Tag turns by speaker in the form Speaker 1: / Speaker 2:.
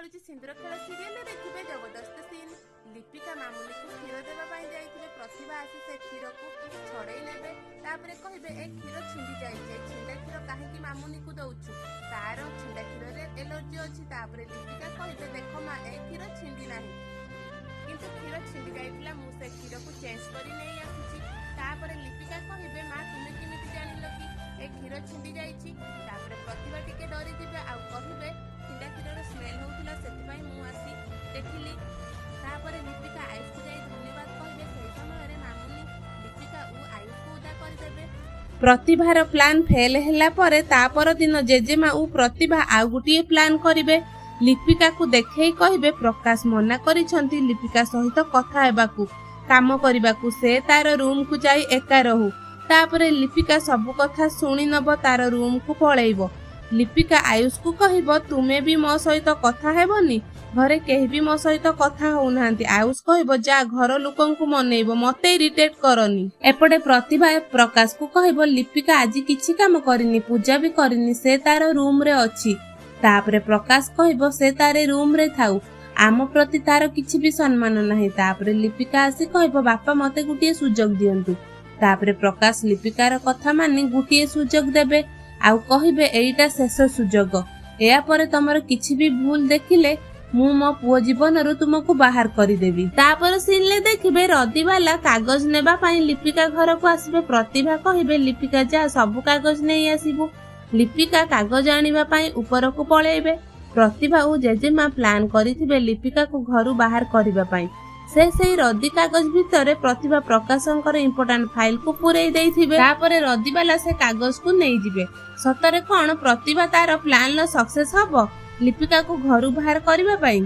Speaker 1: ଖେଳୁଛି ସିନ୍ଦୁର ଖେଳ ସିରିଏଲରେ ଦେଖିବେ ଜବରଦସ୍ତ ସିନ୍। ଲିପିକା ମାମୁନିକୁ କ୍ଷୀର ଦେବା ପାଇଁ ଯାଇଥିବେ। ପ୍ରତିଭା ଆସି ସେ କ୍ଷୀରକୁ ଛଡ଼େଇ ନେବେ। ତାପରେ କହିବେ, "ଏ କ୍ଷୀର ଛିଣ୍ଡି ଯାଇଛି। ଏ ଛିଣ୍ଡା କ୍ଷୀର କାହିଁକି ମାମୁନିକୁ ଦଉଛୁ? ତାର ଛିଣ୍ଡା କ୍ଷୀରରେ ଏଲର୍ଜି ଅଛି।" ତାପରେ ଲିପିକା କହିବେ, "ଦେଖ ମା, ଏ କ୍ଷୀର ଛିଣ୍ଡି ନାହିଁ, କିନ୍ତୁ କ୍ଷୀର ଛିଣ୍ଡି ଯାଇଥିଲା। ମୁଁ ସେ କ୍ଷୀରକୁ ଚେଞ୍ଜ କରି ନେଇ ଆସିଛି।" ତାପରେ ଲିପିକା କହିବେ, "ମା, ତୁମେ କେମିତି ଜାଣିଲ କି ଏ କ୍ଷୀର ଛିଣ୍ଡି ଯାଇଛି?" ତାପରେ ପ୍ରତିଭା ଟିକେ ଡରିଯିବେ ଆଉ କହିବେ, "ଛିଣ୍ଡା କ୍ଷୀରର ସ୍ମେଲ ହଉଥିଲା, ସେଥିପାଇଁ ମୁଁ ଆସି ଦେଖିଲି।" ତାପରେ ଲିପିକା ଆୟୁଷକୁ ଯାଇ ଧନ୍ୟବାଦ କହିବେ। ସେହି ସମୟରେ ମାମୁନି ଲିପିକା ଓ ଆୟୁଷକୁ ଓଦା କରିଦେବେ। ପ୍ରତିଭାର ପ୍ଲାନ୍ ଫେଲ୍ ହେଲା ପରେ ତା ପରଦିନ ଜେଜେମା ଓ ପ୍ରତିଭା ଆଉ ଗୋଟିଏ ପ୍ଲାନ୍ କରିବେ। ଲିପିକାକୁ ଦେଖେଇ କହିବେ, ପ୍ରକାଶ ମନା କରିଛନ୍ତି ଲିପିକା ସହିତ କଥା ହେବାକୁ, କାମ କରିବାକୁ। ସେ ତାର ରୁମକୁ ଯାଇ ଏକା ରହୁ। ତାପରେ ଲିପିକା ସବୁ କଥା ଶୁଣି ନବ, ତାର ରୁମକୁ ପଳେଇବ। ଲିପିକା ଆୟୁଷକୁ କହିବ, "ତୁମେ ବି ମୋ ସହିତ କଥା ହେବନି? ଘରେ କେହି ବି ମୋ ସହିତ କଥା ହଉନାହାନ୍ତି।" ଆୟୁଷ କହିବ, "ଯା, ଘର ଲୋକଙ୍କୁ ମନେଇବ, ମତେ ଇରିଟେଟ୍ କରନି।" ଏପଟେ ପ୍ରତିଭା ପ୍ରକାଶକୁ କହିବ, "ଲିପିକା ଆଜି କିଛି କାମ କରିନି, ପୂଜା ବି କରିନି, ସେ ତାର ରୁମରେ ଅଛି।" ତାପରେ ପ୍ରକାଶ କହିବ, "ସେ ତାର ରୁମରେ ଥାଉ, ଆମ ପ୍ରତି ତାର କିଛି ବି ସମ୍ମାନ ନାହିଁ।" ତାପରେ ଲିପିକା ଆସି କହିବ, "ବାପା, ମତେ ଗୋଟିଏ ସୁଯୋଗ ଦିଅନ୍ତୁ।" ତାପରେ ପ୍ରକାଶ ଲିପିକାର କଥା ମାନି ଗୋଟିଏ ସୁଯୋଗ ଦେବେ ଆଉ କହିବେ, "ଏଇଟା ଶେଷ ସୁଯୋଗ। ଏହା ପରେ ତମର କିଛି ବି ଭୁଲ ଦେଖିଲେ ମୁଁ ମୋ ପୁଅ ଜୀବନରୁ ତୁମକୁ ବାହାର କରିଦେବି।" ତାପରେ ସିନ୍ରେ ଦେଖିବେ ରଦିବାଲା କାଗଜ ନେବା ପାଇଁ ଲିପିକା ଘରକୁ ଆସିବେ। ପ୍ରତିଭା କହିବେ, "ଲିପିକା, ଯା, ସବୁ କାଗଜ ନେଇ ଆସିବୁ।" ଲିପିକା କାଗଜ ଆଣିବା ପାଇଁ ଉପରକୁ ପଳେଇବେ। ପ୍ରତିଭା ଓ ଜେଜେମା ପ୍ଲାନ୍ କରିଥିବେ ଲିପିକାକୁ ଘରୁ ବାହାର କରିବା ପାଇଁ। ସେ ସେଇ ରଦି କାଗଜ ଭିତରେ ପ୍ରତିଭା ପ୍ରକାଶଙ୍କର ଇମ୍ପୋର୍ଟାଣ୍ଟ ଫାଇଲକୁ ପୁରେଇ ଦେଇଥିବେ। ତାପରେ ରଦିବାଲା ସେ କାଗଜକୁ ନେଇଯିବେ। ସତରେ କଣ ପ୍ରତିଭା ତାର ପ୍ଲାନ୍ର ସକ୍ସେସ୍ ହବ ଲିପିକାକୁ ଘରୁ ବାହାର କରିବା ପାଇଁ?